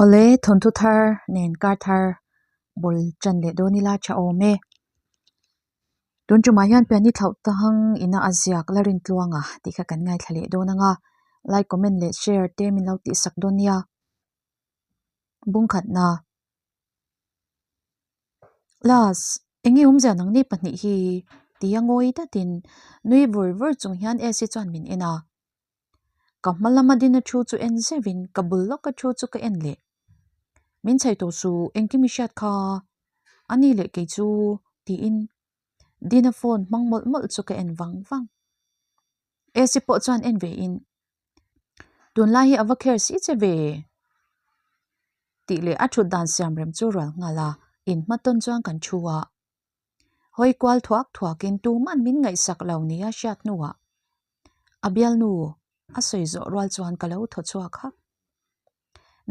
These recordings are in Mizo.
Awle, thawnthu thar nen kar thar bul tan leh dawn ila tha awm e. Tun tumah hian piani thlauh tang ina a ziak la rin tluang a tih kha kan ngaithla leh dawn ang a, like, comment leh share te min lo tihsak dawn nia. Bungkhatna. Last, eng nge awmzia nang ni pahnih hi? Tia ngawi datin nui vur vur chung hian Esi chuan min en a. Ka hma lama dina thu chu en zeuhin ka bul lawka thu chu ka en leh. Min chhai tawh suh, engkim i hriat kha? A ni leh kei chu tiin Dina phone hmang mawlh mawlh chu ka en vang vang. Esi pawh chuan en ve in Tunlai hi a va kher si che ve tih leh a thut dan siam rem chu rual nghal a, in hma tawn chuan kan thu a. Hawi kual thuak thuakin tuman min ngaihsak lo nia hriat hnuah a bialnu a sawi zawh rual chuan ka lo thaw chhuak hak.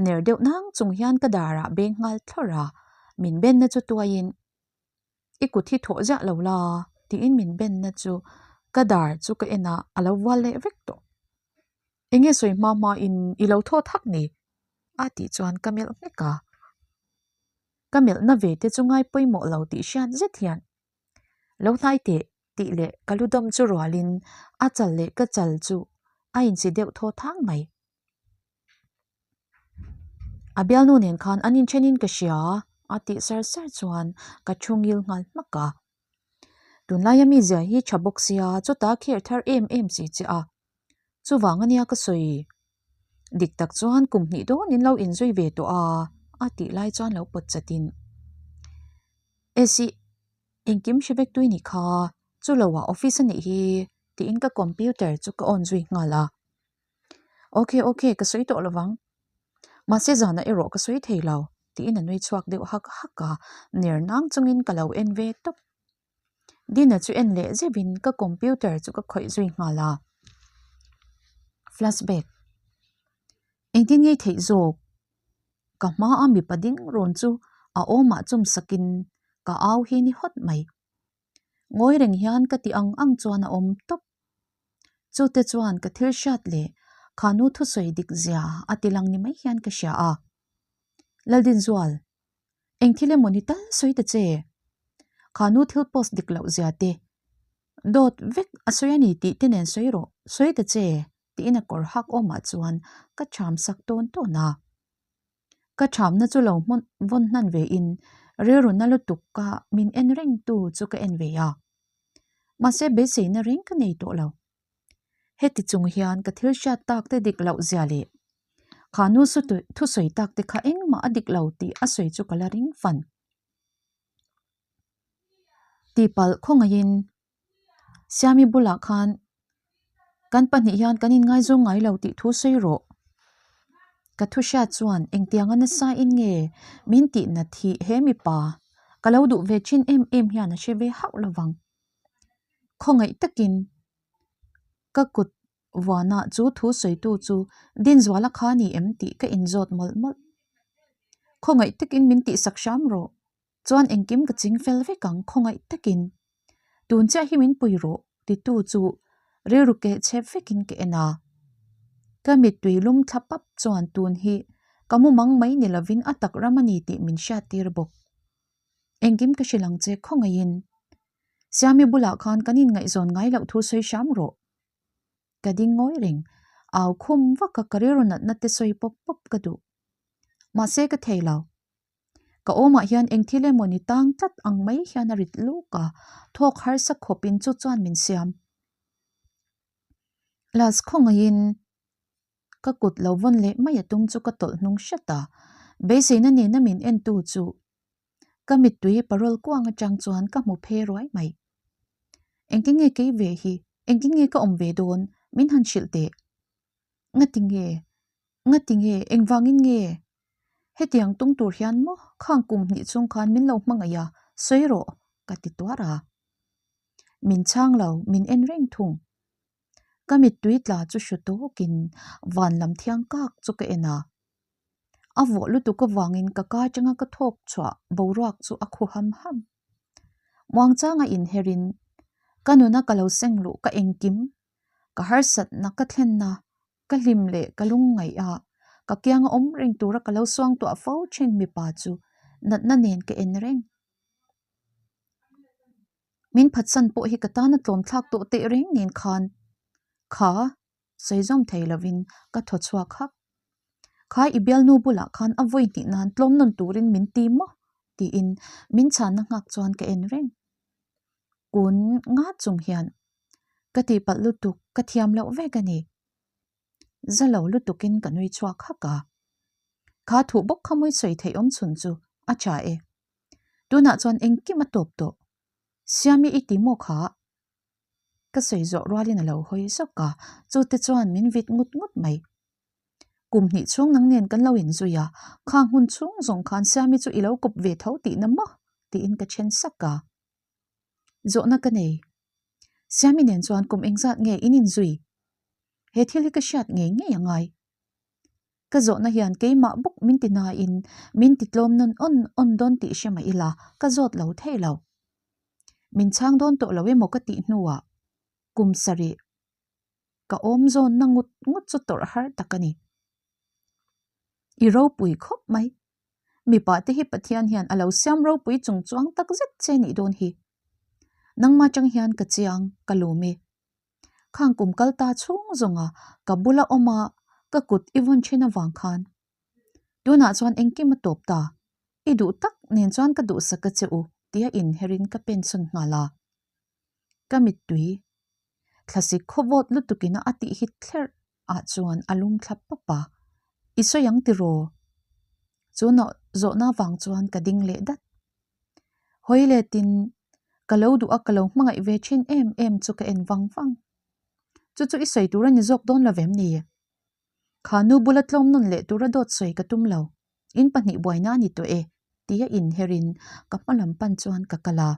Ner deuh nang chung hian ka darah beng nghal thlawrh a, min benna chu tuaiin I kut hi thawh ziah lo la tiin min benna chu ka dar chu ka en a, a lo vual leh vek tawh. Eng nge sawi hma hma in i lo thawt hak ni? a tih chuan ka melh nghek a. Ka melhna ve te chu ngai pawimawh lo tih hriat zet hian lo hnai teh tih leh ka lu dawm chu rualin a chal leh ka chal chu a insi deuh thaw thang mai. A bialnu nen khan an inthenin ka hria a tih sar sar chuan ka thu ngil nghal hmak a. Tunlaia mi zia hi tha bawk sia chutah kher thar em em si che a. Chuvang ania ka sawi. Dik tak chuan kum hnih dawn in lo inzui ve tawh a a tih lai chuan lo pawt chatin. Esih engkim hre vek tui nih kha chu lo ah office a nih hi tiin ka computer chu ka on zui nghal a. Ok ok ka sawi tawh lovang. Mahse zanah erawh ka sawi thei lo tiin a nui chhuak deuh hak hak a, ner nang chungin ka lo en ve tawp. Dina chu en leh zeuhin ka computer chu ka khawih zui nghal a. Flashback. Engtin ngei theih zawk? Ka hma a mipa ding rawn chu a awmah chum sakin ka au hi ni hawt mai. Ngawi reng hian ka ti ang ang chuan a awm tawp. Chute chuan ka thil hriat leh khanu thusawi dik zia a ti lang ni mai hian ka hria a. Laldinzual, eng thil emaw ni tal sawi ta che? Khanu thil post dik loh zia te, dawt vek a sawi a ni tih te nen sawi rawh, sawi ta che tiin a kawr hak awmah chuan ka ṭham sak tawn tawn a. Ka ṭhamna chu lo hmun vawn hnan ve in rilru na lutuk ka min en reng tu chu ka en ve a. Mahse beiseina reng ka nei tawh lo. Heti chung hian ka thil hriat tak te dik loh zia leh kha nu thusawi tak te kha engmah a dik lo tih a sawi chu ka la ring fan. Tihpalh khawngaihin Siami bulah khan kan pahnih hian kan inngaizawng ngai lo tih thu sawi rawh. Ka thu hriat chuan engtianga nasa in nge min tih nat hi he mipa ka lo duh ve thin em em hian a hre ve hauh lovang. Khawngaih takin ka kut vuana chu thu sawitu chu Dinzuala kha ni em tih ka inzawt mawlh mawlh. Khawngaih takin min tihsak hram rawh. Chuan engkim ka ching fel vek ang khawngaih takin. Tun chiah hi min pui rawh titu chu rilru keh chhep vekin ka en a. Ka mittui lum thla pap chuan tun hi ka mumang mai ni lovin a tak ram a ni tih min hriat tir bawk. Engkim ka hrilh ang che khawngaihin. Siami bulah khan kan inngaihzawn ngai loh thu sawi hram rawh. Ka ding ngawi reng, au khum vak a ka rilru natna te sawi pawp pawp ka duh. Mahse ka thei lo. Ka awmah hian eng thil emaw ni tang tlat ang mai hian a rit luk a, thawk harsa khawpin chu chuan min siam. Last khawngaihin ka kut lo vawn leh mai a tum chu ka tawlh hnung hret a, beiseina nena min entu chu ka mittui parol kuang atang chuan ka hmu phe ruai mai. Engtin nge kei ve hi, engtin nge ka awm ve dawn min han hrilh teh. Ngati nge? Ngati nge? Engvangin nge? Hetiang tung tur hian maw khang kum hnih chung khan min lo hmangaih a, sawi rawh ka ti tuar a. Min chhang lo, min en reng thung. Ka mittui tla chu hru tawkin van lam thiang kak chu ka en a. A vawh lutuk avangin ka ka atanga ka thawk chhuah boruak chu a khu ham ham. Muangchanga inherin ka nuna ka lo seng luh ka engkim, ka harsatna ka thlenna, ka hlim leh ka lungngaih a. Ka kianga awm reng tura ka lo suangtuah fo thin mipa chu natna nen ka en reng. Min phatsan pawh hi ka tana tlawm thlak tawh teh reng nen khan kha sawi zawm thei lovin ka thaw chhuak hak. Kha i bialnu bulah khan a vawi hnih nan tlawm nawn turin min ti maw? tiin min chhanna nghak chuan ka en reng. Kun nga chung hian ka tihpalh lutuk ka thiam loh vek a ni. Za lo lutukin ka nui chhuak hak a. Kha thuh bawk kha mawi sawi theih awm chhun chu a tha e. Tunah chuan engkim a tawp tawh. Siami i ti maw kha? Ka sawi zawh rualin a lo hawi zawk a, chute chuan min vit ngut ngut mai. Kum hnih chhung nang nen kan lo inzui a, khang hun chhung zawng khan Siami chu i lo kawp ve tho tihna maw? tiin ka then sak a. Zawhna ka nei. Siami nen chuan kum engzat nge in inzui? He thil hi ka hriat ngei ngei a ngai. Ka zawhna hian keimah bawk min ti nain min ti tlawm nawn awn awn dawn tih hre mah ila ka zawt lo thei lo. Min chhang dawn tawh lo emaw ka tih hnuah kum sarih ka awm zawnna ngut ngut chu tawrh har tak a ni. I ropui khawp mai. Mipa te hi Pathian hian a lo siam ropui chung chuang tak zet che nih dawn hi. Nangmah tang hian ka chiang, ka lum e. Khang kum kal ta chhung zawnga ka bula awm a, ka kut i vawn thin avang khan. Tunah chuan engkim a tawp ta. I duh tak nen chuan ka duhsak a che u tia inherin ka pensawn nghal a. Ka mittui thlasik khawvawt lutukin a tih hit thlerh ah chuan a lum thla pawp a. I sawi ang tiraw? Chu zawhna vang chuan ka ding leh dat. Hawi letin ka lo duh a ka lo hmangaih ve thin em em chu ka en vang vang. Chu chu i sawi tur a ni zawk dawn lo vem ni? Kha nu bula tlawm nawn leh tura dawt sawi ka tum lo. In pahnih buaina a ni tawh e tia inherin ka hma lam pan chuan ka kal a.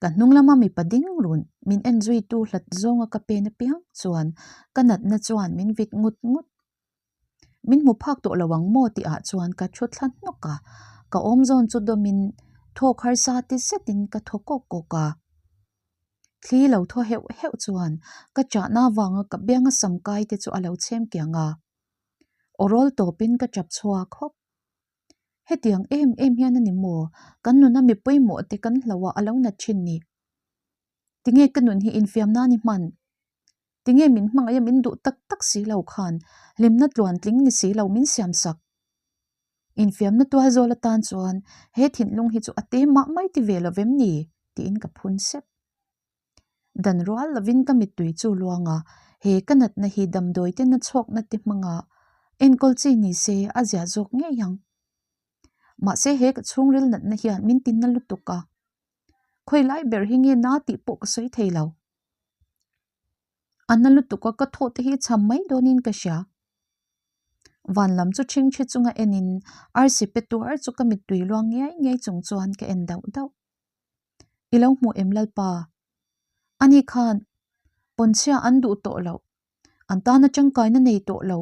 Ka hnung lama mipa ding run min en zuitu hlat zawnga ka pen apiang chuan ka natna chuan min vit ngut ngut. Min hmu phak tawh lo ang maw tih ah chuan ka thu thla hnawk a, ka awm zawn chu dawmin thawk harsa ti zetin ka thaw kawk kawk a. Thli lo thaw heuh heuh chuan ka chahna avanga ka bianga sam kai te chu a lo chhem kiang a, aw rawl tawpin ka chap chhuak hawk. Hetiang em em hian a ni maw? Kan nuna mi pawimawh te kan hlo a a lo nat thin ni. Tinge ka nun hi infiam nan i hman? Tinge min hmangaih a min duh tak tak si lo khan hlimna tluan tling ni si lo min siam sak? Infiamna tual zawl atan chuan he thinlung hi chu a te mah mai ti ve lo vem ni? tiin ka phun sep. Dan rual lovin ka mittui chu luang a, he ka natna hi damdawi te na chhawkna te hmanga enkawl chi ni se a zia zawk ngei ang. Mahse he ka chhungril natna hian min tinna lutuk a, khawi lai ber hi nge na tih pawh ka sawi thei lo. A na lutuk a ka thawh te hi cham mai dawnin ka hria. Van lam chu ṭhingṭhi chunga enin arsi pe tuar chu ka mittui luang ngiai ngiai chung chuan ka en dauh dauh. I lo hmuh em Lalpa? Ani khan pawnchhia an duh tawh loh, an tana tangkaina nei tawh lo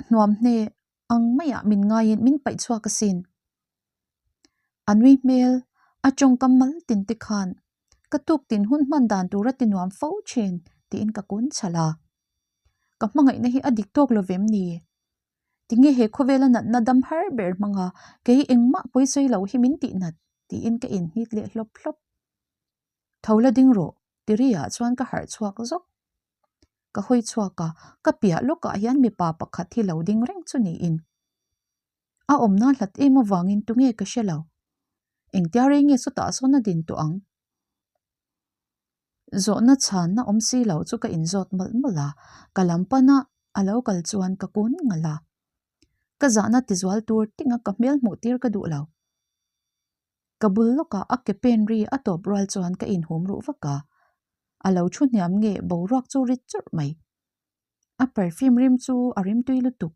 hnuam hne ang maiah min ngaiin min paih chhuak asin. A nui hmel, a tawngkam mal tin te khan ka tuk tin hun hman dan tur a ti nuam fo thin tiin ka kun chhalh a. Ka hmangaihna hi a dik tawk lo vem ni? Tinge he khawvela natna dam har ber hmanga kei engmah pawisawi lo hi min tih nat tiin ka inhnit leh hlawp hlawp. Tho la ding rawh, tiriah chuan ka harh chhuak zawk. Ka hawi chhuak a, ka piah lawkah hian mipa pakhat hi lo ding reng chu niin. A awmna hlat em avangin tunge ka hre lo. Engtia rei nge sawtah sawn a din tawh ang? Zawhna chhanna awm si lo chu ka inzawt mawlh mawlh a, ka lam pana a lo kal chuan ka kun ngalh a. Ka zahna tizual tur tinga ka hmel hmuh tir ka duh lo. Ka bul lawkah a ke pen ri a tawp rual chuan ka inhum ruh vak a, a lo thu hniam nge boruak chu rit churh mai. A perfume rim chu a rimtui lutuk.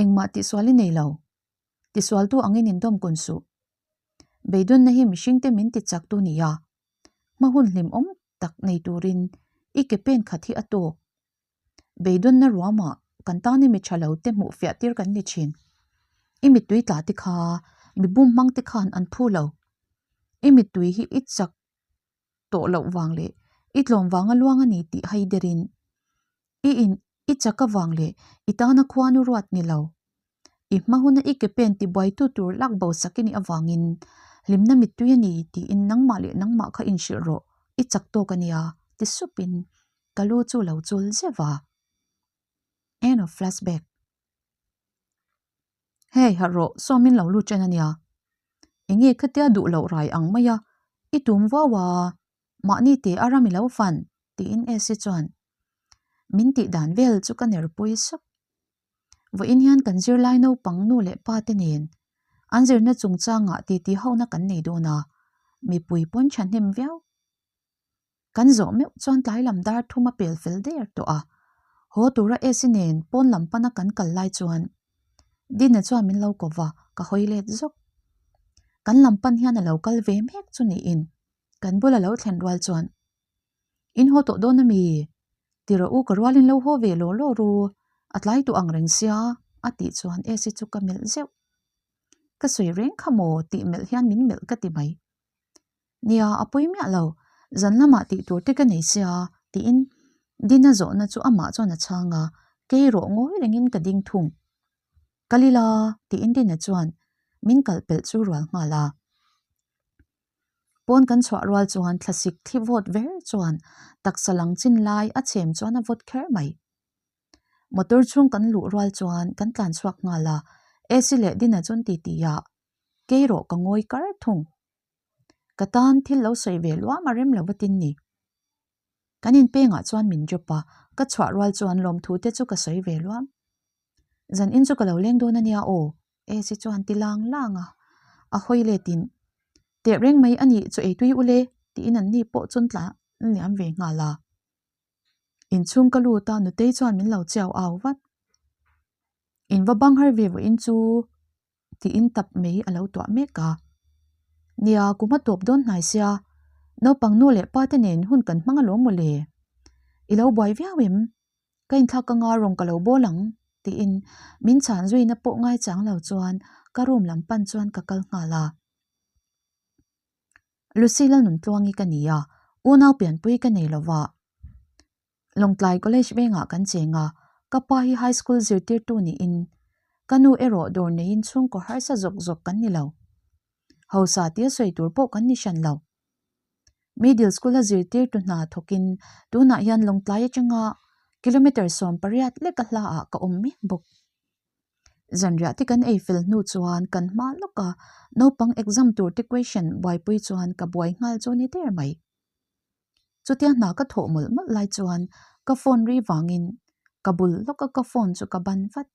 Engmah tihsual i nei lo. Tisualtu angin indawm kun suh. Beidawnna hi mihringte min ti chak tu nia. Hma hun hlimawm tak nei turin i ke pen khat hi a tawk. Beidawnna ruamah kan tana mi tha lo te hmuh fiah tir kan ni thin. I mittui tla te kha mi bum hmang te khan an phu lo. I mittui hi i chak tawh loh vang leh i tlawm vanga luang a ni tih hai derin i in. I chak avang leh i tana khuanu ruat ni lo. I hma huna i ke pen tibuaitu tur lak bo sak i nih avangin hlimna mittui a ni tiin nangmah leh nangmah kha inhrilh rawh, i chak tawk a nia ti supin ka lu chu lo chul zeuh a. End of flashback. Hei harh rawh, sawmin lo lut ṭan a nia. Enge khatia duh loh rai ang mai a, i tum vau a, mahni te a ram i lo fan tiin Esi chuan min tih dan vel chu ka nerpui sup. Vawiin hian kan zirlai naupang nu leh pa te nen an zirna chungchangah titi hona kan nei dawn a, mipui pawn thahnem viau. Kan zawh meuh chuan tlai lam dar thum a pel fel der tawh a, haw tura Esi nen pawn lam pana kan kal lai chuan Dina chuan min lo ko va, ka hawi let zawk. Kan lam pan hian a lo kal ve mek chu niin kan bula lo thlen rual chuan In haw tawh dawn a mi? Ti rawh u ka rualin lo haw ve law law ru, a tlai duh ang reng sia a tih chuan Esi chu ka melh zeuh. Ka sawi reng kha maw tih melh hian min melh ka ti mai. Nia, a pawi miah lo, zan lamah tih tur te ka nei sia tiin Dina zawhna chu amah chuan a chhang a, kei rawh ngawi rengin ka ding thung. Kal ila tiin Dina chuan min kalh pelh chu rual nghal a. Pawn kan chhuah rual chuan thlasik thli vawt ver chuan taksa lang chin lai a chhem chuan a vawt kher mai. Motor chhung kan luh rual chuan kan tlan chhuak nghal a, Esi leh Dina chuan ti ti a, kei rawh ka ngawi kar thung. Ka tan thil lo sawi ve luam a rem lo va tin ni. Kan inpengah chuan min drop a, ka chhuah rual chuan lawmthu te chu ka sawi ve luam. Zan in chu ka lo leng dawn a nia aw, Esi chuan ti lang lang a, a hawi letin, Teh reng mai a nih chu eitui ule, tiin an ni pawh chuan tla liam ve nghal a. Inchhung ka lut a, Nutei chuan min lo chiau au vat. In va bang har ve vawiin chu tiin tap mai a lo tuah mek a. Nia, kum a tawp dawn hnai sia, naupang nu leh pa te nen hun kan hmang alawm mawle. I lo buai viau em? Ka inthlak anga rawng ka lo bawl ang tiin min chhan zuina pawh ngai chang lo chuan ka room lam pan chuan ka kal nghal a. Lucy Lalnuntluangi ka ni a, unau pianpui ka nei lova. Lawngtlai College vengah kan cheng a, ka pa hi high school zirtirtu niin ka nu erawh dawr neiin chhungkaw harsa zawk zawk kan ni lo. Hausa tia sawi tur pawh kan ni hran lo. Middle school a zirtirtu hna thawkin tunah hian Lawngtlai atanga kilometre 18 leka hlaah ka awm mek bawk. Zanriah te kan ei fel hnu chuan kan hma lawk a, naupang exam tur te question buaipui chuan ka buai nghal chu ni der mai. Chutia hna ka thawh mawlh mawlh lai chuan ka phone ri vangin ka bul lawka ka phone chu ka ban vat.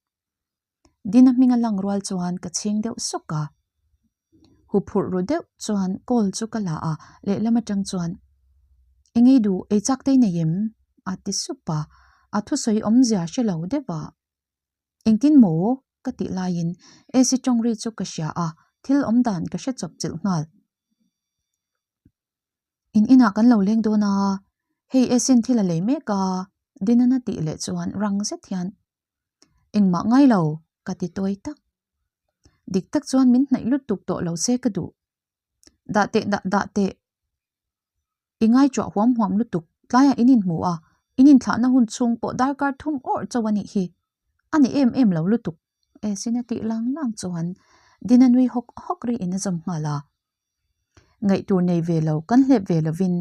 Dina hming a lang rual chuan ka chhing deuh sawk a. Huphurh ru deuh chuan call chu ka la a, lehlam atang chuan, Eng ei duh, ei chak te i nei em? a ti sup a, a thusawi awmzia hre lo deuh a. Engtin maw? ka tih laiin AC tawng ri chu ka hria a, thil awm dan ka hre chawp chilh nghal. In inah kan lo leng dawn a, hei Esin thil a lei mek a, Dinana tih leh chuan rang zet hian Engmah ngai lo, ka ti tawi tak. Dik tak chuan min hnaih lutuk tawh lo se ka duh. Dah teh dah dah teh. I ngaihtuah huam huam lutuk, tlaiah in inhmu a, in inthlahna hun chhung pawh darkar thum awrh chauh a nih hi. A ni em em lo lutuk, Esin a tih lang lang chuan Dina nui hawk hawk ri in a zawm nghal a. Ngaihtur nei ve lo, kan hlep ve lovin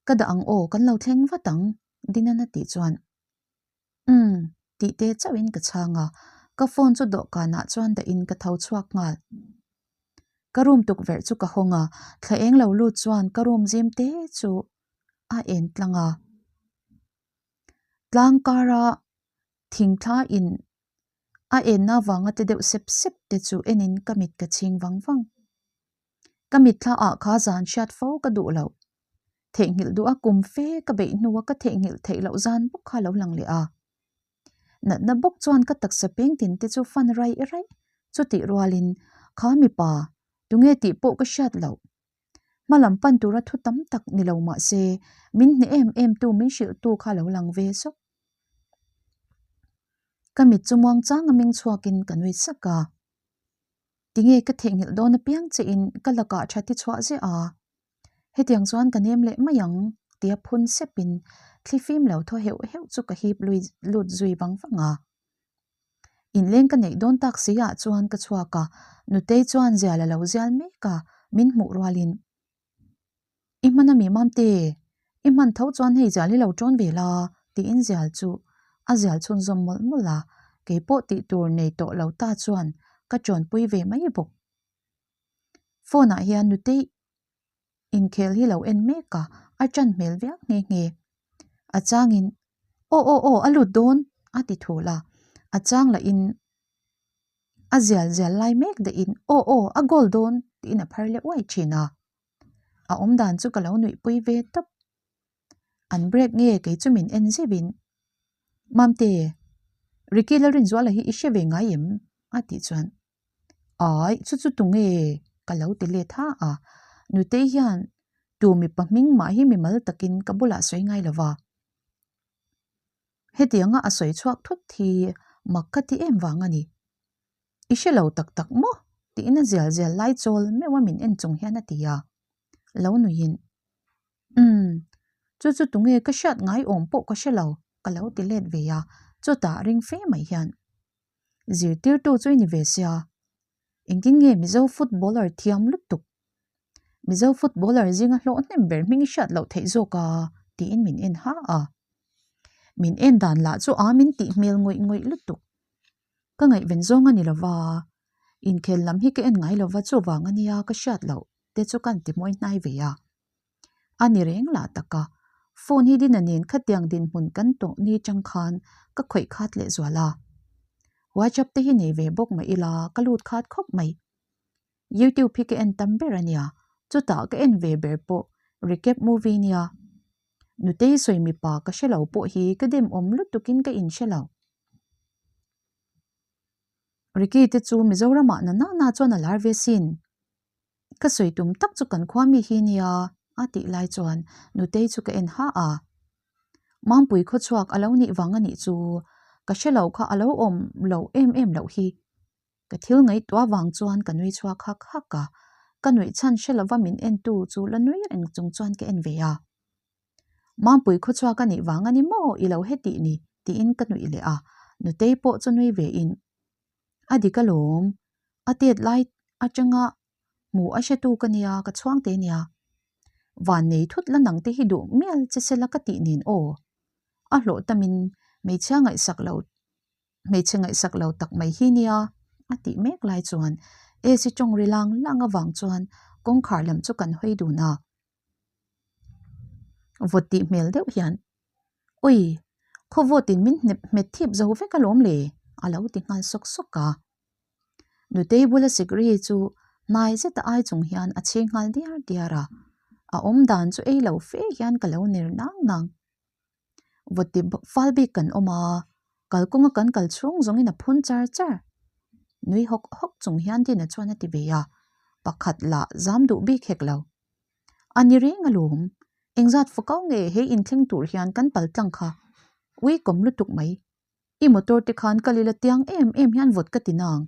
ka dah ang aw, kan lo thleng vat ang, Dina'n a tih chuan Umm, tih te chauhin ka chhang a, ka phone chu dawhkanah chuan dahin ka tho chhuak nghal. Ka room tukverh chu ka hawng a, thla eng lo lut chuan ka room zim te chu a en tlang a. Tlang kara thingthla in a enna vanga te deuh sep sep te chu enin ka mit ka chhing vang vang. Ka mitthla ah kha zan hriat fo ka duh loh. Theihnghilh duh a kum fe ka beih hnua ka theihnghilh theih loh zan bawk kha lo lang leh a. Natna bawk chuan ka taksa peng tin te chu fan raih raih chutih rualin kha mipa tunge tih pawh ka hriat loh. Hma lam pan tura thu tam tak ni lo mah se min hne em em tu min hrilh tu kha lo lang ve zawk. Ka mit chu muang chang a meng chhuakin ka nui sak a. Tinge ka theihnghilh dawn apiang che in ka lakah tha ti chhuah ziah a. Hetiang chuan ka nem leh mai ang. tia phun sepin thlifim lo thaw heuh heuh chu ka hip lui lut zui vang vang a. Inleng ka neih dawn tak si ah chuan ka chhuak a, Nutei chuan zial a lo zial mek a, min hmuh rualin, I hman a mi Mamte, i hman tho chuan hei zial hi lo ṭawn ve la, tiin zial chu a zial chhunzawm mawlh mawlh a, keipawh tih tur nei tawh lo ta chuan ka ṭawnpui ve mai bawk. Phone ah hian Nutei inkhel hi lo en mek a, a ṭan hmel viau nghe nghe. A changin, Aw aw aw, a lut dawn, a ti thul a. A chang lahin a zial zial lai mek dahin, Aw aw, a goal dawn, tiin a phar leh uai ṭhin a. A awmdan chu ka lo nuihpui ve tawp. An break nge kei chu min en zeuhin, Mamte, Ricky Lalrinzuala hi i hre ve ngai em? a tih chuan, Ai, chu chu tu nge? Ka lo ti let ha a. Nutei hian tu mipa hming mah hi mimal takin ka bulah sawi ngai lo va. Hetianga a sawi chhuak thut hi mak ka ti em vang a ni. I hre lo tak tak maw? Tiin a zial zial lai chawl meuh a min en chung hian a ti a. Lo nuiin, Umm, chu chu tu nge ka hriat ngai awm pawh ka hre lo, ka lo ti let ve a. Chutah ring fe mai hian, Zirtirtu chu i ni ve sia. Engtin nge Mizo footballer thiam lutuk? Mizo footballer zinga hlawh hnem ber hming i hriat loh theih zawk a? tiin min en ha a. Min en dan lah chu a min tih hmel ngawih ngawih lutuk. Ka ngaihven zawng a ni lova, inkhel lam hi ka en ngai lova chuvang a nia ka hriat loh te chu kan ti mawi hnai ve a. A ni reng lah tak a, phone hi Dina nen khatiang dinhmun kan tawh ni chang khan ka khawih khat leh zual a. WhatsApp te hi nei ve bawk mah ila ka lut khat khawp mai. YouTube hi ka en tam ber a nia, chutah ka en ve ber pawh recap movie nia. Nutei sawi mipa ka hre lo pawh hi ka dem awm lutukin ka inhre lo. Ricky te chu Mizoramah na nana chuan a lar ve sin. Ka sawi tum tak chu kan khua mi hi nia a tih lai chuan Nutei chu ka en ha a. Mampui khawchhuak a lo nih vang a nih chu ka hre lo kha a lo awm lo em em loh hi. Ka thil ngaihtuah vang chuan ka nui chhuak hak hak a, ka nuih chhan hre lova min entu chu la nui reng chung chuan ka en ve a. Mampui khawchhuak a nih vang a ni maw i lo hetih ni tiin ka nuih leh a, Nutei pawh chu nui ve in A dik alawm, a tet lai atanga hmu a hretu ka nia, ka chhuang te nia. Van nei thut la nang te hi duh mial che sela ka tih nen aw. A hlawh tamin hmeichhia ngaihsak lo, hmeichhe ngaihsak lo tak mai hi nia, a tih mek lai chuan AC tawng ri lang lang avang chuan kawngkhar lam chu kan hawi dun a. Vawt tih hmel deuh hian, Ui, khawvawtin min hnep hmet thip zo vek alawm le, a lo ti nghal sawk sawk a. Nutei bula sikri chu hnai zeta ai chung hian a chhing nghal diar diar a, a awm dan chu ei lo fe hian ka lo ner nang nang. Vawt ti fal bik kan awm a, kalkawnga kan kal chhung zawngin a phun char char. Nui hawk hawk chung hian Dina chuan a ti ve a, pakhat lah zam duh bik hek lo. A ni reng alawm, engzat fo kau nge he inthleng tur hian kan pal tlang kha? Ui kawm lutuk mai. I motor te khan kal ila tiang em em hian vawt ka ti nang.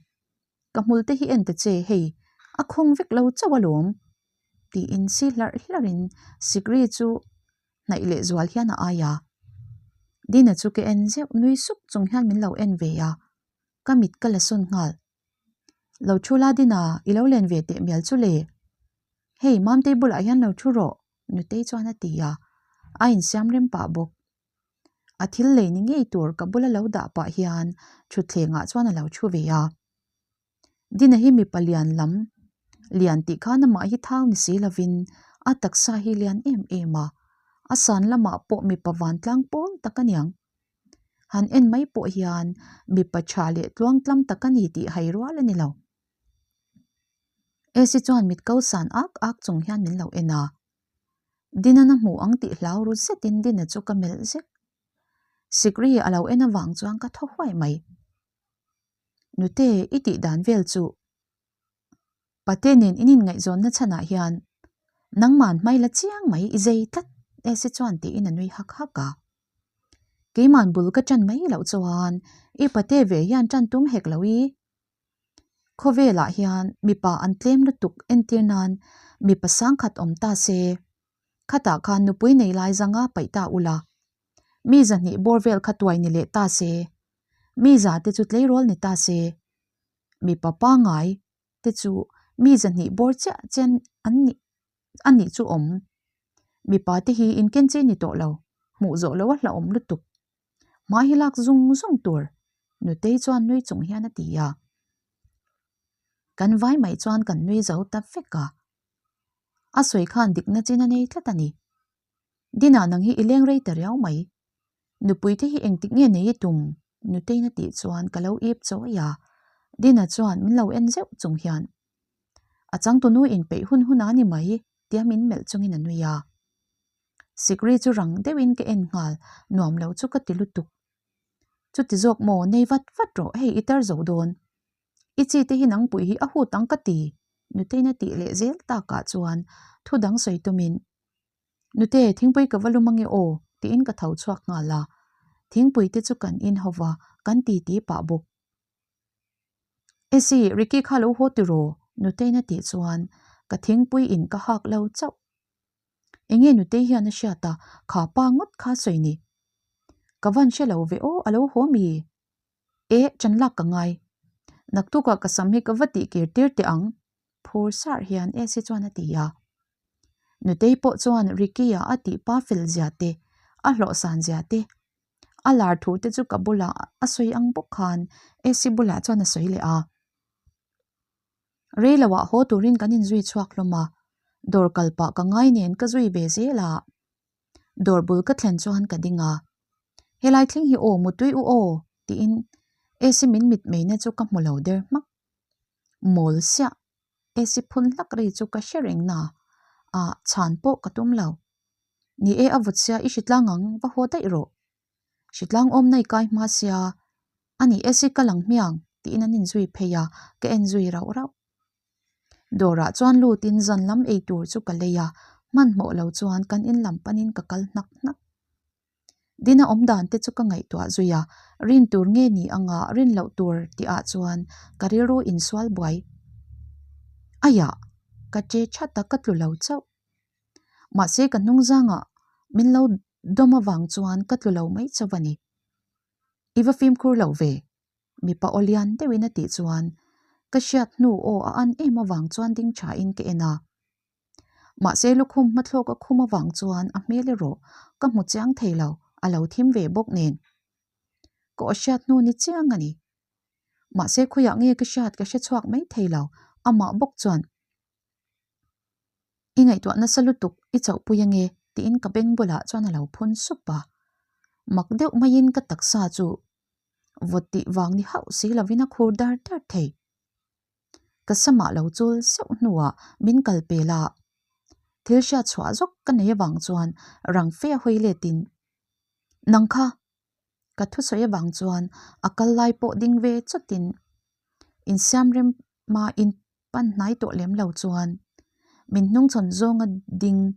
Ka hmul te hi en ta che hei, a khawng vek lo chauh alawm. Tiin si hlarh hlarhin sikri chu hnaih leh zual hian a ai a. Dina chu ka en zeuh nui suk chung hian min lo en ve a, ka mit ka la sawn nghal. Lo thu la Dina, i lo len ve teh mial chu le. Hei Mamtei bulah hian lo thu rawh, Nutei chuan a ti a, a insiam rem pah bawk. A thil lei ni ngei tur ka bula lo dah pah hian thutthlengah chuan a lo thu ve a. Dina hi mipa lian lam, lian tih khan amah hi thau ni si lovin a taksa hi lian em em a, a san lamah pawh mipa vantlang pawl tak a niang. Han en mai pawh hian mipa tha leh tluangtlam tak a ni tih hai rual a ni lo. Esi chuan mit ko san ak ak chung hian min lo en a. Dina na hmu ang tih hlau ru zetin Dina chu ka melh zek. Sikri a lo en avang chuan ka thaw huai mai. Nute, i tih dan vel chu Pate nen in inngaihzawnna chhanah hian nangman hmai la chiang mai i zei tlat Esi chuan tiin a nui hak hak a. Keiman bul ka ṭan mai loh chuan i pate ve hian ṭan tum hek lo i. Khawvelah hian mipa an tlem lutuk entir nan mipa sangkhat awm ta se. Khatah khan nupui nei lai zanga paih ta ula. Mi 200 bawr vel kha tuai ni leh ta se. Mi za te chu tleirawl ni ta se. Mipa pangngai te chu mi 200 bawr chiah chian an nih a nih chu awm. Mipa te hi inken chi ni tawh lo, hmuh zawh loh a hlauhawm lutuk. Hmai hi lak zung zung tur, Nutei chuan nui chung hian a ti a. Kan vai mai chuan kan nui zo ta vek a. A sawi khan dikna chin a nei tlat a ni. Dinah nang hi i leng rei ta riau mai. Nupui te hi engtik nge nei i tum? Nutei'n a tih chuan ka lo ip chawi a. Dina chuan min lo en zeuh chung hian, A changtunu inpeih hun hun a ni mai, tia min melh chungin a nui a. Sikri chu rang deuhin ka en nghal, nuam lo chu ka ti lutuk. Chuti zawk maw, nei vat vat rawh, hei i tar zo dawn. I chi te hi nangpui hi a hut ang ka ti, Nutei'n a tih leh zel takah chuan thu dang sawi tumin, Nute, thingpui ka va lum ange aw, tiin ka tho chhuak nghal a. Thingpui te chu kan in ho va, kan ti ti pah bawk. Esi, Ricky kha lo haw tiraw? Nutei'n a tih chuan ka thingpui in ka hak lo chauh. Enge Nutei hian a hriat a, kha pa ngawt kha sawi ni. Ka van hre lo ve aw, a lo haw mi? Eh, ṭan lak ka ngai. Naktukah ka sam hi ka va tih kir tir teh ang, phur sarh hian Esi chuan a ti a. Nutei pawh chuan Ricky-a a tih pa fel zia te, a hlawhsan zia te, a lar thu te chu ka bulah a sawi ang bawk khan Esi bulah chuan a sawi leh a. Rei loah haw turin kan inzui chhuak hlawm a, dawr kal pah ka ngai nen ka zui ve zel a. Dawr bul ka thlen chuan ka ding a, Helai thleng hi aw mutui u aw tiin Esi min mitmeina chu ka hmu lo der hmak. Mawl siah, Esi phun hlak ri chu ka hre reng na a, chhan pawh ka tum lo. Ni e a vut sia i hritlang ang, va haw daih rawh. Hritlang awmna i kai hma sia, a ni Esi ka lang hmiang tiin an inzui phei a, ka en zui rauh rauh. Dawrah chuan lutin zan lam ei tur chu ka lei a, hmanhmawh lo chuan kan in lam panin ka kal hnak hnak. Dina awm dan te chu ka ngaihtuah zui a, rin tur nge ni anga rin loh tur tih ah chuan ka rilru insual buai. Aiah! Ka che that a ka tlu lo chauh. Mahse ka hnung zangah min lo dawm avang chuan ka tlu lo mai chauh a ni. I va fimkhur lo ve. Mipa aw lian deuhin a tih chuan ka hriat hnu aw a an em avang chuan ding thain ka en a. Mahse lukhum hmathlawk a khum avang chuan a hmel erawh ka hmu chiang thei lo, a lo thim ve bawk nen. Ka aw hriat hnu ni chiang a ni. Mahse khawiah nge ka hriat ka hre chhuak mai thei lo, amah bawk chuan I ngaihtuah nasa lutuk i chauhpui ange tiin ka beng bulah chuan a lo phun sup a. Mak deuh maiin ka taksa chu vawt tih vang ni hauh si lovin a khur dar dar thei. Ka samah lo chul zeuh hnuah min kal pel a, thil hriat chhuah zawk ka nei avang chuan rang fe a hawi letin, Nang kha! Ka thusawi avang chuan a kal lai pawh ding ve chawtin insiam rem hmain pan hnai tawh lem lo chuan min hnungchhawn zawnga ding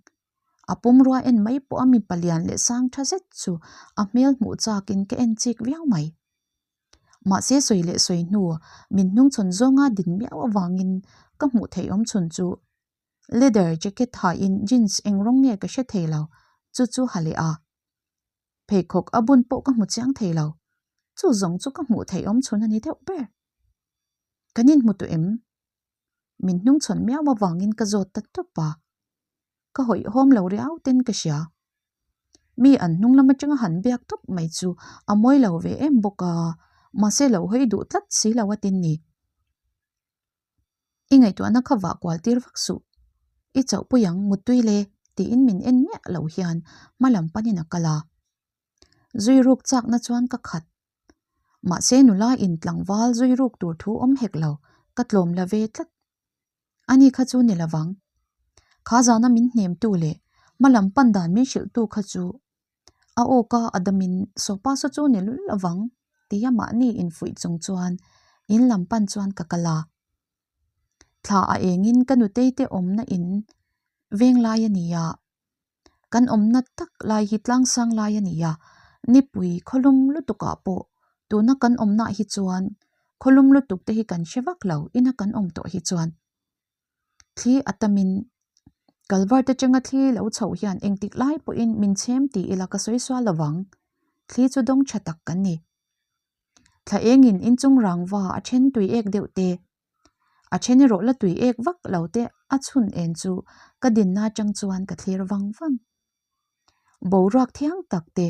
a pumrua en mai pawh a mipa lian leh sang tha zet chu a hmel hmuh chakin ka en chik viau mai. Mahse sawi leh sawi hnu min hnungchhawn zawnga din miau avangin ka hmuh theih awm chhun chu leather jacket hain jeans eng rawng nge ka hre thei lo chu chu ha leh a. Pheikhawk a bun pawh ka hmu chiang thei lo chu zawng chu ka hmuh theih awm chhun a ni deuh ber. Kan inhmu tawh em? Min hnungchhawn miau avangin ka zawt ta tawp a. Ka hawihhawm lo riau ten ka hria. Mi an hnung lam atanga han biak tawp mai chu a mawi lo ve em bawk a, mahse lo hawi duh tlat si lo a tin ni. I ngaihtuahna kha vah kual tir vak suh. I chauhpui ang muttui le tiin min en miah lo hian hma lam panin a kal a. Zui ruk chakna chuan ka khat. Mahse nula in tlangval zui ruk tur thu awm hek lo, ka tlawm la ve tlat. Ani kha chu ni lovang. Kha zana min hnemtu leh hma lam pan dan min hrilhtu kha chu a awka a damin sawpa saw chu ni lul lovang tia mahni infuih chung chuan in lam pan chuan ka kal a. Thla a engin ka nutei te awmna in veng lai a ni a. Kan awmna tak lai hi tlangsang lai a ni a, nipui khawlum lutukah pawh tuna kan awmnaah hi chuan khawlum lutuk te hi kan hre vak lo ina kan awm tawh hi chuan thli a tamin. Culvert atanga thli lo chhoh hian engtik lai pawhin min chhem ti ila ka sawi sual lovang. Thli chu dawng tha tak kan ni. Thla engin inchung rangva a then tui ek deuh te, a then erawh la tui ek vak lo te a chhun en chu ka dinna atang chuan ka thlir vang vang. Boruak thiang tak te,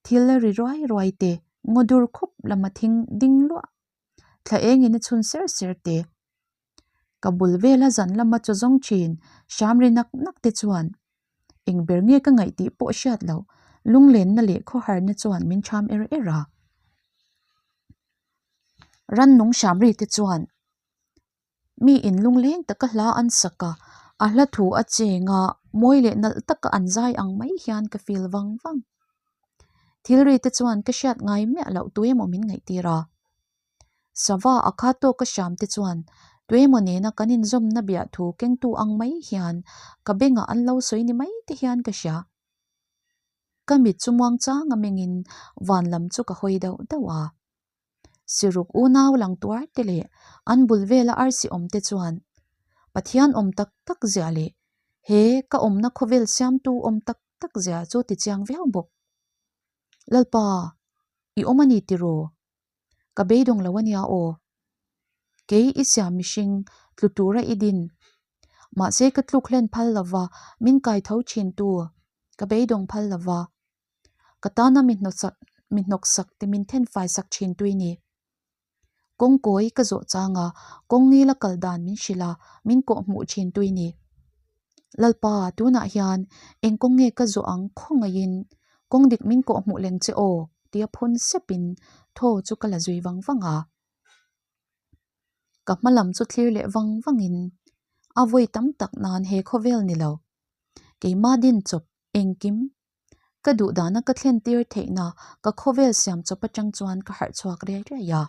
thil ri ruai ruai te, ngaw dur khup lama thing ding luah thla engin a chhun ser ser te. Ka bul vela zan lama chaw zawng thin hram ri nak nak te chuan eng ber nge ka ngaih tih pawh hriat loh lunglenna leh khawharna chuan min tham er er a. Rannung hram ri te chuan mi in lungleng taka hla an sak a, a hla thu a cheng a, mawi leh nalh taka an zai ang mai hian ka feel vang vang. Thil ri te chuan ka hriat ngai miah loh tuemaw min ngaihtir a. Sava a kha tawk a hram te chuan tuemaw nena kan inzawmna biah thu kengtu ang mai hian ka bengah an lo sawi ni mai te hian ka hria. Ka mit chu muangchang a mengin van lam chu ka hawi deuh deuh a. Siruk unau lang tuar te leh an bul vela arsi awm te chuan Pathian awm tak tak zia leh he ka awmna khawvel siamtu awm tak tak zia chu ti chiang viau bawk. Lalpa, i awm a ni tiraw? Ka beidawng lo a nia aw. Kei i siam mihring tlu tura i din. Mahse ka tluk hlen phal lova min kai tho thin tu, ka beidawng phal lova. Ka tana mi hnawsak mi hnawksak ti min then fai sak thin tui ni. Kawng kawi ka zawh chang a, kawng ngila kal dan min hrilh a, min kawh hmuh thin tui ni. Lalpa, tunah hian eng kawng nge ka zawh ang khawngaihin kawng dik min kawh hmuh leng che aw tia phun sepin thaw chu ka la zui vang vang a. Ka hma lam chu thlir leh vang vangin a vawi tam tak nan he khawvel ni lo. Keimah din chawp engkim Ka duh dana ka thlen tir theihna ka khawvel siam chawp atang chuan ka harh chhuak riai riai a.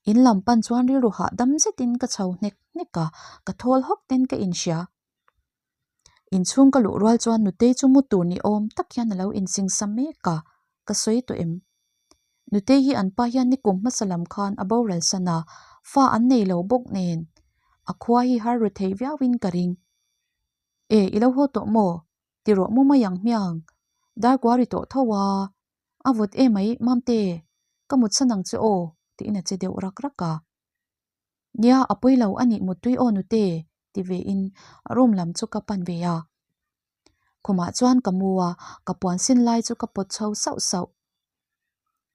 In lam pan chuan rilru hahdam zetin ka chho hnek hnek a, ka thawl hawk ten ka inhria. Inchhung ka luh rual chuan Nutei chu mu tur ni awm tak hian a lo insingsa mek a, ka sawi tawh em? Nutei hi an pa hian nikum hmasa lam khan a boral san a, fa an nei lo bawk nen a khua hi har ru thei viauin ka ring. E, i lo haw tawh maw? Ti rawh mu mai ang hmiang. Darkua ri tawh tho a, a vawt em mai Mamte, ka mut san ang che aw tiin a che deuh rak rak a. Nia, a pawi lo a nih muttui aw nute ti ve in room lam chu ka pan ve a. Khumah chuan ka mu a, ka puan sin lai chu ka pawt chho sauh sauh.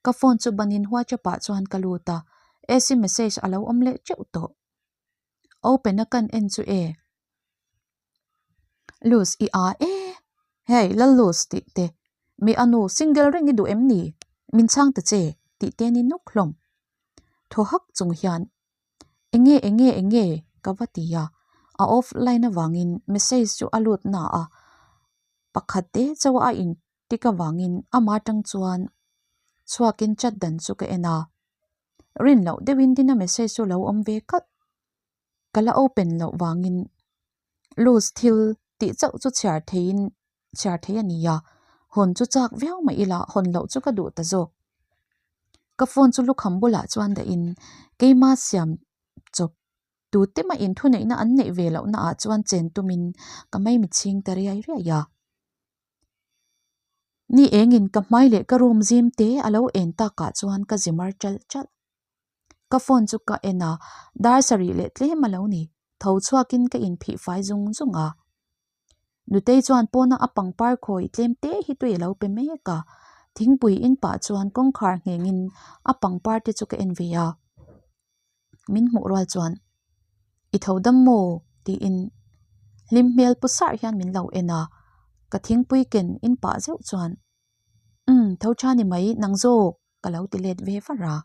Ka phone chu banin WhatsApp ah chuan ka lut a, Esi message a lo awm leh teuh tawh. Open a kan en chu e. Luz i a e. Hey lal Luz tih te. Mi a nu single reng i duh em ni? Min chhang ta che tih te ni nuk hlawm. Thaw hak chung hian enge enge enge ka va ti a, a off line avangin message chu a lut na a, pakhat te chauh a in tik avangin amah atang chuan chhuakin chat dan chu ka en a. Rin loh deuhin Dina message chu lo awm ve kalh. Ka la open loh vangin loose thil tih chauh chu chhiar theihin chhiar thei a ni a, hawn chu chak viau mah ila hawn loh chu ka duh ta zawk. Ka phone chu lukham bulah chuan dahin keima siam chawp tute mah in thuneihna an neih ve lohna ah chuan chen tumin ka maimi chhing ta riai riai a. Ni engin ka hmai leh ka room zim te a lo en takah chuan ka zi mar chalh chalh. Ka phone chu ka en a, dar sarih leh tlem a lo ni. Tho chhuakin ka inphih fai zung zung a. Nutei chuan pawna a pangpar khawi tlem te hi tui a lo pe mek a. Thingpui in pah chuan kawngkhar nghengin a pangpar te chu ka en ve a. Min hmuh rual chuan, I tho dam maw? tiin hlim hmel pu sarh hian min lo en a. Ka thingpui ken in pah zeuh chuan, Umm, tho tha ni mai, nang zawk ka lo ti let ve var a.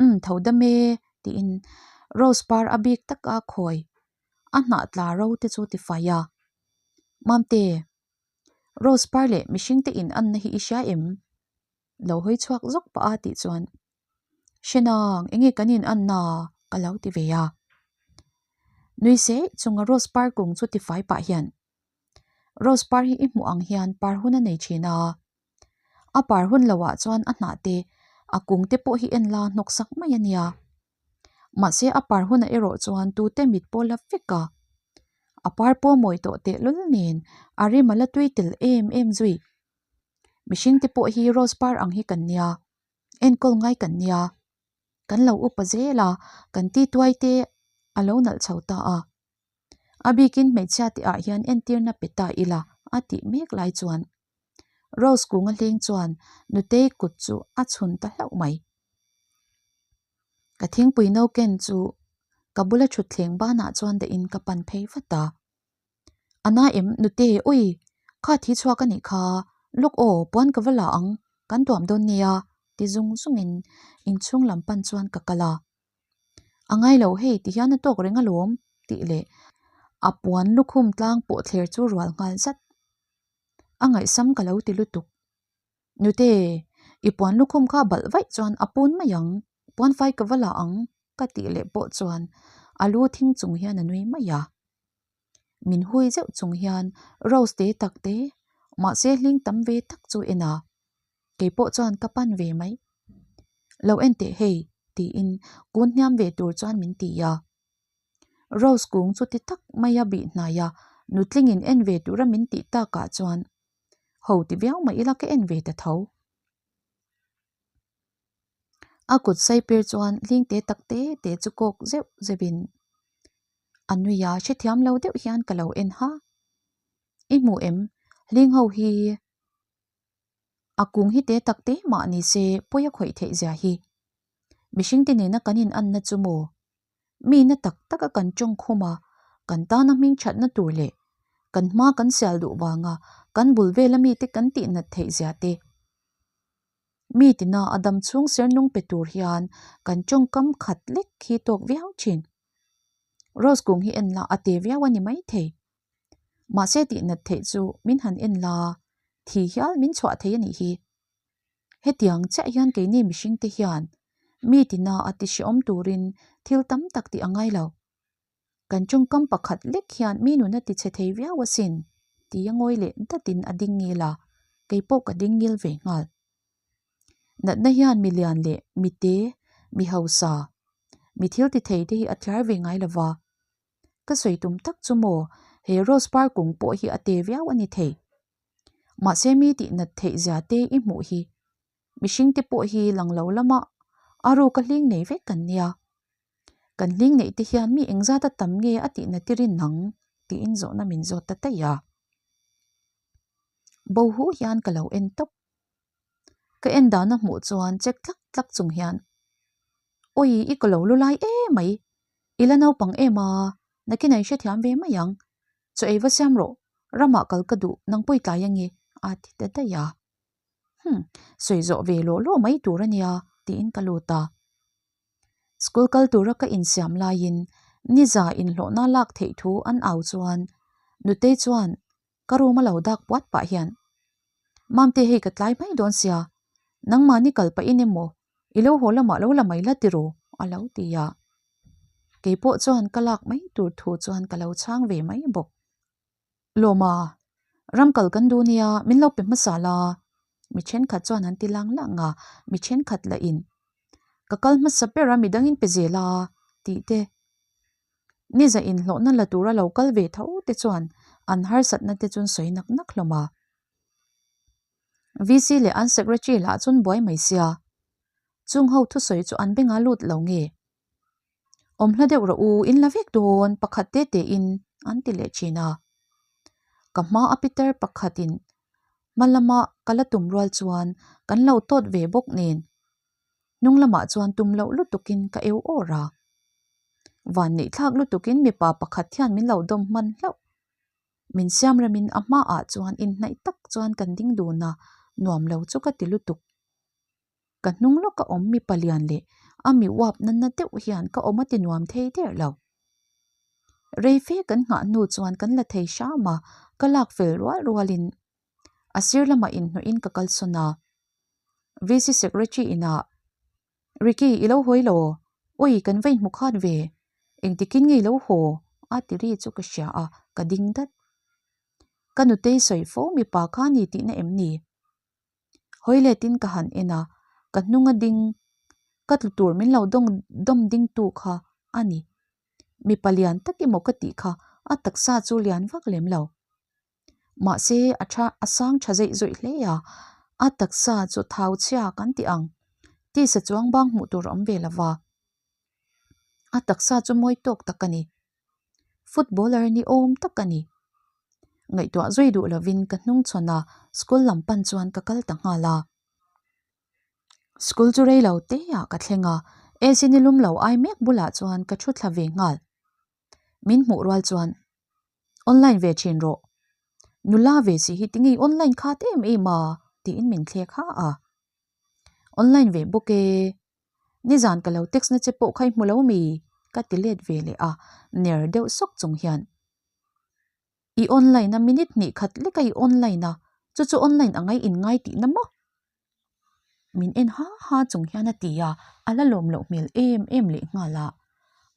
Umm, tho dam e tiin rose par a bik taka khawi a hnah tla ro te chu ti fai a. Mamte, rose par leh mihring te in anna hi i hria em? Lo hawi chhuak zawk pah a tih chuan Hrenang, enge kan in anna? ka lo ti ve a. Nui seh chunga rose par kung chu ti fai pah hian Rose par hi i hmuh ang hian par hun a nei thin a. A par hun loah chuan a hnah te, a kung te pawh hi en la hnawk sak mai a nia. Mahse a par hunah erawh chuan tute mit pawh la vek a. A par pawh mawi tawh tehlul nen a rim a la tui tel em em zui. Mihring te pawh hi rose par ang hi kan nia, enkawl ngai kan nia. Kan lo upa zel a, kan ti tuai te a lo nalh chho ta a. A bikin hmeichhia te ah hian entirna pe ta ila a tih mek lai chuan Rose kunga hleng chuan Nutei kut chu a chhun ta hlauh mai. Ka thingpui no ken chu ka bula thutthleng banah chuan dahin ka pan phei vat a. A na em Nute ui kha thi chhuak a nih kha lawk aw puan ka va la ang kan tuam dawn nia ti zung zungin inchhung lam pan chuan ka kal a. A ngai lo hei ti hian a tawk reng alawm tih leh a puan lukhum tlang pawh thler chu rual nghal zat. A ngaihsam ka lo ti lutuk. Nute, i puan lukhum kha balh vaih chuan a pun mai ang, puan fai ka va la ang ka tih leh pawh chuan a lu thing chung hian a nui mai a. Min hui zeuh chung hian Rose te tak te, mahse hling tam ve tak chu en a. Kei pawh chuan ka pan ve mai. Lo en teh hei, tiin kun hniam ve tur chuan min ti a. Rose kung chu ti tak mai a bih hnai a, nutlingin en ve tura min tih takah chuan ho ti viau mah ila ka en ve ta tho. A kut saipir chuan hling te tak te te chu kawk zeuh zeuhin a nui a, hrethiam lo deuh hian ka lo en ha. I hmu em? Hling ho hi a kung hi te tak te mah ni se pawi a khawih theih zia hi. Mihring te nena kan in anna chu maw? Mi na tak taka kan tawng khum a, kan tana hming thatna tur leh kan hma kan sial duh vanga kan bul vela mite kan tihnat theih zia te. Mi tina a dam chhung ser nung pe tur hian kan tawngkam khat lek hi tawk viau thin. Rose kung hi en la a te viau a ni maithei. Mahse tihnat theih chu min han en la, thi hial min chhuah thei a nih hi. Hetiang chiah hian keini mihring te hian mi tina a ti hrehawm turin thil tam tak tih a ngai lo. Kan tawngkam pakhat lek hian mi nun a ti chhe thei viau asin tia ngawi leh datin a ding ngil a, kei pawh ka ding ngil ve nghal. Natna hian mi lian leh mi te, mi hausa, mi thil ti thei te hi a thiar ve ngai lo va. Ka sawi tum tak chu maw, he rose par kung pawh hi a te viau a ni thei. Mahse mi tih nat theih zia te i hmuh hi. Mihring te pawh hi lang lo lama a ruka hling nei vek kan nia. Kan hling neih te hian mi engzat a tam nge a tih nat i rin ang tiin zawhna min zawt ta daih a. Bo huh hian ka lo en tawp. Ka en dana hmuh chuan check tlak tlak chung hian Awi i ka lo lu lai emai i la naupang em a nakin a i hrethiam ve mai ang. Chaw ei va siam rawh, ramah kal ka duh, nang pawi tlai ange, a ti ta daih a. Hum, sawi zawh ve lawh lawh mai tur a nia, tiin ka lut a. School kal tura ka insiam laiin niza inhlawhna lak theih thu an au chuan Nutei chuan Ka room a lo dak puat pah hian, Mamte hei ka tlai mai dawn sia, nangmahni kal pahin emaw i lo haw lamah lo la mai la tiraw? a lo ti a. Kei pawh chuan ka lak mai tur thu chuan ka lo chhang ve mai bawk. Lawma, ram kal kan duh nia, min lo pe hmasa la. Mi thenkhat chuan an ti lang lang a, mi thenkhat lah in, Ka kal hmasa ber a, midangin pe zel a, tih te. Niza inhlawhna la tura lo kal ve tho te chuan an harsatna te chuan sawi nak nak hlawm a. VC leh an secretary lah chuan buai mai sia. Chung ho thusawi chu an benga lut lo nge. Awm hla deuh rawh u, in la vek dawn pakhat te te in an ti leh thin a. Ka hma a pitar pakhat in hma lama ka la tum rual chuan kan lo tawt ve bawk nen. Hnung lamah chuan tum loh lutukin ka eu awr a. Van neih thlak lutukin mipa pakhat hian min lo dawm hman hlauh. Min siam remin a hmaah chuan inhnaih tak chuan kan ding dun a, nuam lo chu ka ti lutuk. Ka hnung lawka awm mipa lian leh a mi uap nana deuh hian ka awm a ti nuam thei der lo. Rei fe kan nghah hnu chuan kan la thei hram a, ka lak fel rual rualin a sir lamah inhnawhin ka kalsawn a. VC Secretary inah Ricky i lo hawi lo, awi kan va inhmu khat ve, engtikin nge i lo haw? a ti ri chu ka hria a, ka ding dat. Ka nutei sawi fo mipa kha ni tihna em ni? Hawi letin ka han en a, ka hnung a ding, ka tlu tur min lo dawng dawm ding tu kha a ni. Mipa lian tak emaw ka tih kha a taksa chu lian vak lem lo. Mahse a tha a sang tha zeih zawih hle a, a taksa chu thau chhia kan tih ang tisa chuang bang hmuh tur a awm ve lo va. A taksa chu mawi tawk tak a ni. Footballer ni awm tak a ni. Ngaihtuah zui duh lovin ka hnung chhawn a, school lam pan chuan ka kal ta nghal a. School chu rei lo te ah ka thleng a, AC ni lum lo ai mek bulah chuan ka thu thla ve nghal. Min hmuh rual chuan Online ve thin rawh. Nula ve si hi tinge i online khat em em a? tiin min thlek ha a. Online ve bawk e. Nizan ka lo text na che pawh kha i hmu lo mi? ka ti let ve leh a, ner deuh sawk chung hian. I online a minute hnih khat lek a i online a, chu chu online ang a i inngai tihna maw? Min en ha ha chung hian a ti a, a la lawm loh hmel em em leh nghal a,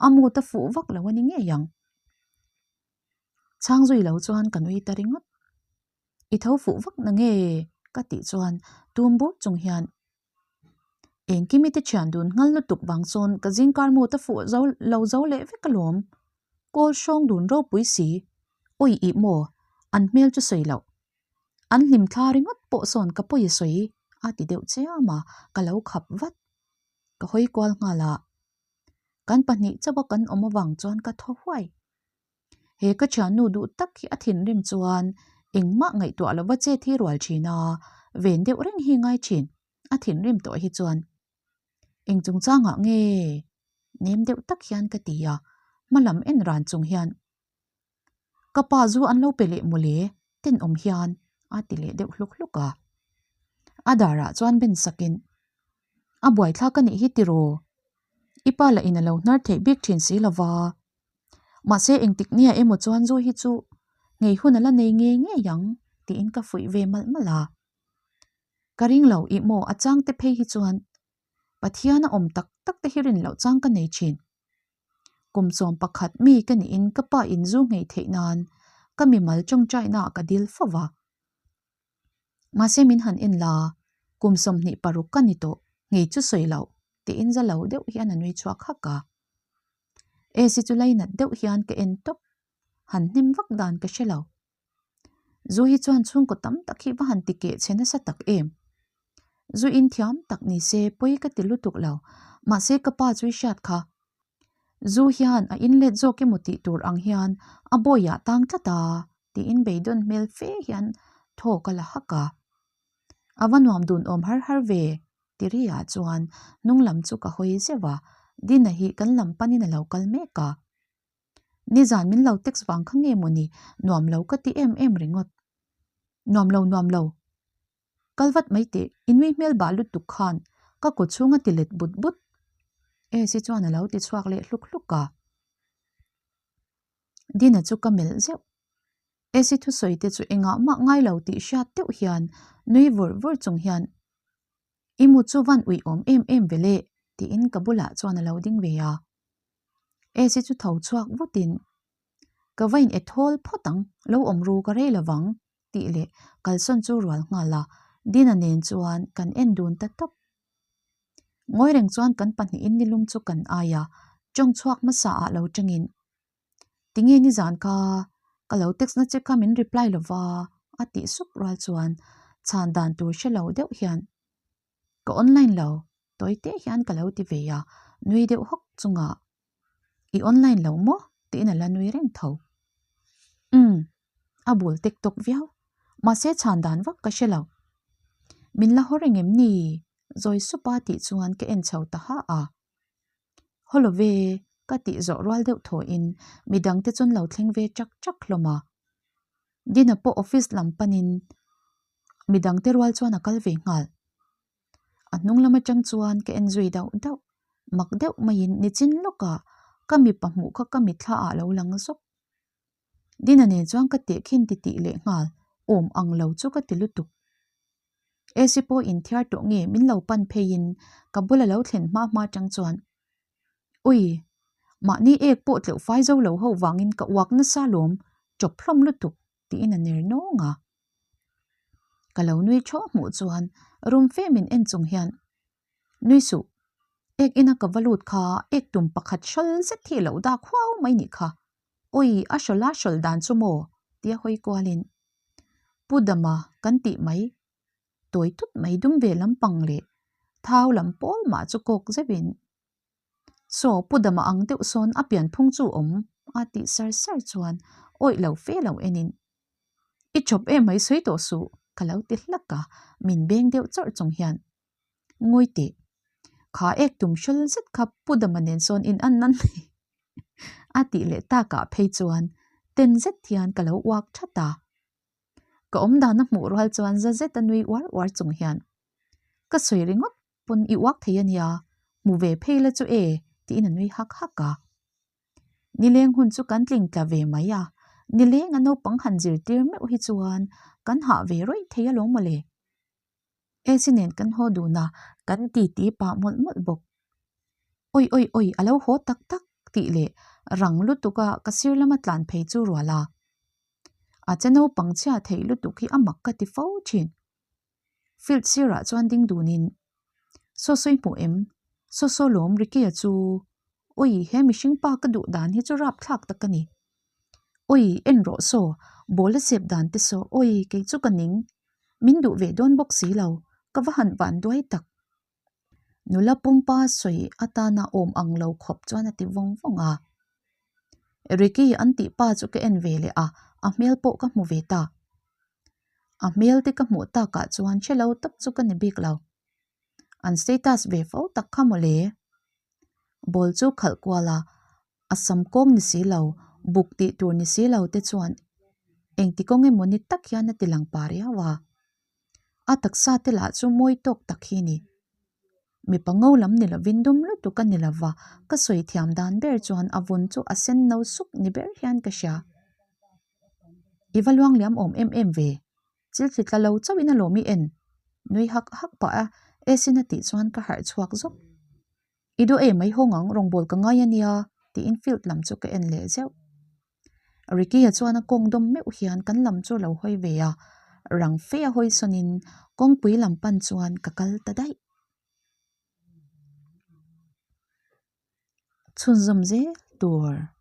a mood a fuh vak lo a ni ngei ang. Chhang zui lo chuan ka nui ta ringawt. I tho fuh vak na nge? ka tih chuan tum bur chung hian Engkim i te thian dun nghal lutuk vang chuan ka zingkar mood a fuh zo lo zo leh vek alawm. Kawl hrawng dun ropui si. Awi ih maw? An hmel chu sawi loh. An hlim thla ringawt pawh sawn ka pawi a sawi a ti deuh chiam a, ka lo khap vat. Ka hawi kual nghal a. Kan pahnih chauh a kan awm avang chuan ka thaw huai. He ka thiannu duh tak hi a thinrim chuan engmah ngaihtuah lova chet hi rual thin a, ven deuh reng hi ngai thin. A thinrim tawh hi chuan eng chungchangah nge nem deuh tak hian ka ti a, hma lam en ran chung hian Ka pa zu an lo pe leh mawle tenawm hian a ti leh deuh hluk hluk a. A darah chuan ben sakin A buaithlak a nih hi tiraw? I pa lah in a lo hnar theih bik thin si lova. Mahse engtik nia emaw chuan zu hi chu ngei hun a la nei ngei ngei ang tiin ka fuih ve malh malh a. Ka ring lo ih maw a chang te phei hi chuan Pathian a awm tak tak te hi rin loh chang ka nei thin. Kum sawm pakhat mi ka niin ka pa in zu ngei theih nan ka mimal tawngtaina ah ka dil fo va. Mahse min han en la, kum 26 ka ni tawh, ngei chu sawi loh tiin za lo deuh hian a nui chhuak hak a. Esi chu lainat deuh hian ka en tawp, han hnem vak dan ka hre lo. Zu hi chuan chhungkaw tam tak hi va han ti keh chhe nasa tak em. Zu in thiam tak ni se pawi ka ti lutuk lo, mahse ka pa chu i hriat kha. Zu hian a in let zawk emaw tih tur ang hian a bawiah tang tlat a tiin beidawn hmel fe hian thaw ka la hak a. A va nuam dun awm har har ve ti ri ah chuan hnung lam chu ka hawi zeuh a, Dina hi kan lam panin a lo kal mek a. Nizan min lo text vang kha nge mawni nuam lo ka ti em em ringawt. Nuam lo nuam lo. Kal vat mai teh, i nui hmel bah lutuk khan ka kut chhung a ti let but but. Esi chuan a lo ti chhuak leh hluk hluk a. Dina chu ka melh zeuh. Esi thusawi te chu engah mah ngai lo tih hriat deuh hian nui vur vur chung hian I mu chu van uiawm em em ve le tiin ka bulah chuan a lo ding ve a. Esi chu tho chhuak vutin Ka va in e thawl phawt ang, lo awm ru ka rei lovang tih leh kalsawn chu rual nghal a, Dina nen chuan kan en dun ta tawp. Ngawi reng chuan kan pahnihin nilum chu kan ai a, tawng chhuak hmasa ah lo tangin Tinge nizan ka ka lo text na che kha min reply lova a tih sup rual chuan chhan dan tur hre lo deuh hian ka online lo tawi te hian ka lo ti ve a, nui deuh hawk chungah I online lo maw? tiin a la nui reng tho. Umm, a bul tek tawk viau. Mahse chhan dan vak ka hre lo. Min la haw reng em ni? Zawi supa tih chuan ka en chho ta ha a. Haw lo ve, ka tih zawh rual deuh thawhin midangte chuan lo thleng ve chak chak hlawm a. Dina pawh office lam panin midangte rual chuan a kal ve nghal. A hnung lam atang chuan ka en zui dauh dauh, mak deuh maiin nichin lawkah ka mipa hmuh kha ka mitthla ah lo lang zawk. Dina nen chuan ka tehkhin ti tih leh nghal awm ang lo chu ka ti lutuk. Esi pawh inthiar tawh nge min lo pan pheiin ka bula lo thlen hma hma atang chuan Ui, mahni ek pawh tleuh fai zo lo ho vangin ka uak nasa lawm chawp hlawm lutuk tiin a ner nawng a. Ka lo nui thaw hmuh chuan rum fe min en chung hian Nui suh, ek ina ka va lut kha ek tum pakhat hral zet hi a lo dak huau mai nih kha. Awi, a hrawl a hrawl dan chu maw? tia hawi kualin, Pu Dama kan tih mai, tawi tut mai dum ve lampang leh thau lam pawl mah chu kawk zeuhin, Saw, Pu Dama ang deuh sawn a pianphung chu awm a tih sar sar chuan awih lo fe lo enin, I chawp em mai sawi tawh suh, ka lo ti hlak a, min beng deuh chawrh chung hian. Ngawi teh. Kha ek tum hrawl zet kha Pu Dama nen sawn in an an nei a tih leh takah phei chuan ten zet hian ka lo uak that a. Ka awm dan a hmuh rual chuan za zet a nui uar uar chung hian ka sawi ringawt pawn i uak thei a nia, hmu ve phei la chu e tiin a nui hak hak a. Nileng hun chu kan tling tla ve mai a, nileng a naupang han zirtir meuh hi chuan kan hah ve rawih thei alawm mawle. Esi nen kan haw dun a, kan titi pah mawlh mawlh bawk. Awi awi awi a lo haw tak tak tih leh rang lutuk a ka sir lama tlan phei chu rual a. A che naupang chhia theih lutuk hi a mak ka ti fo thin. Field sirah chuan ding dunin, Saw sawi hmuh em? Saw saw lawm Ricky-a chu Awi, he mihring pa ka duh dan hi chu rapthlak tak a ni. Awi, en rawh saw, ball a sep dan te saw, awi, kei chu ka ning. Min duh ve dawn bawk si lo, ka va han van duai tak. Nula pumpa sawi atana awm ang lo khawp chuan a ti vawng vawng a. Ricky an tih pa chu ka en ve leh a, a hmel pawh ka hmu ve ta. A hmel te ka hmuh takah chuan hre lo tak chu ka ni bik lo. An status ve fo tak kha mawle. Ball chu khalh kual a, a sam kawng ni si lo, buk tih tur ni si lo te chuan engti kawng emaw ni tak hian a ti lang pa riau a. A taksa te lah chu mawi tawk tak hi ni. Mipa ngo lam ni lovin dum lutuk a ni lova, ka sawi thiam dan ber chuan a vun chu a sen no suk ni ber hian ka hria. I va luang liam awm em em ve. Chil thli tla lo chauhin a lawm i en. Nui hak hak pah a, Esin a tih chuan ka harh chhuak zawk. I duh em mai hawng ang, rawngbâwl ka ngai a nia, tiin field lam chu ka en leh zeuh. Ricky-a chuan a kawng dawm meuh hian kan lam chu a lo hawi ve a, rang fe a hawi sawnin kawngpui lam pan chuan ka kal ta daih. Chhunzawm zel tur.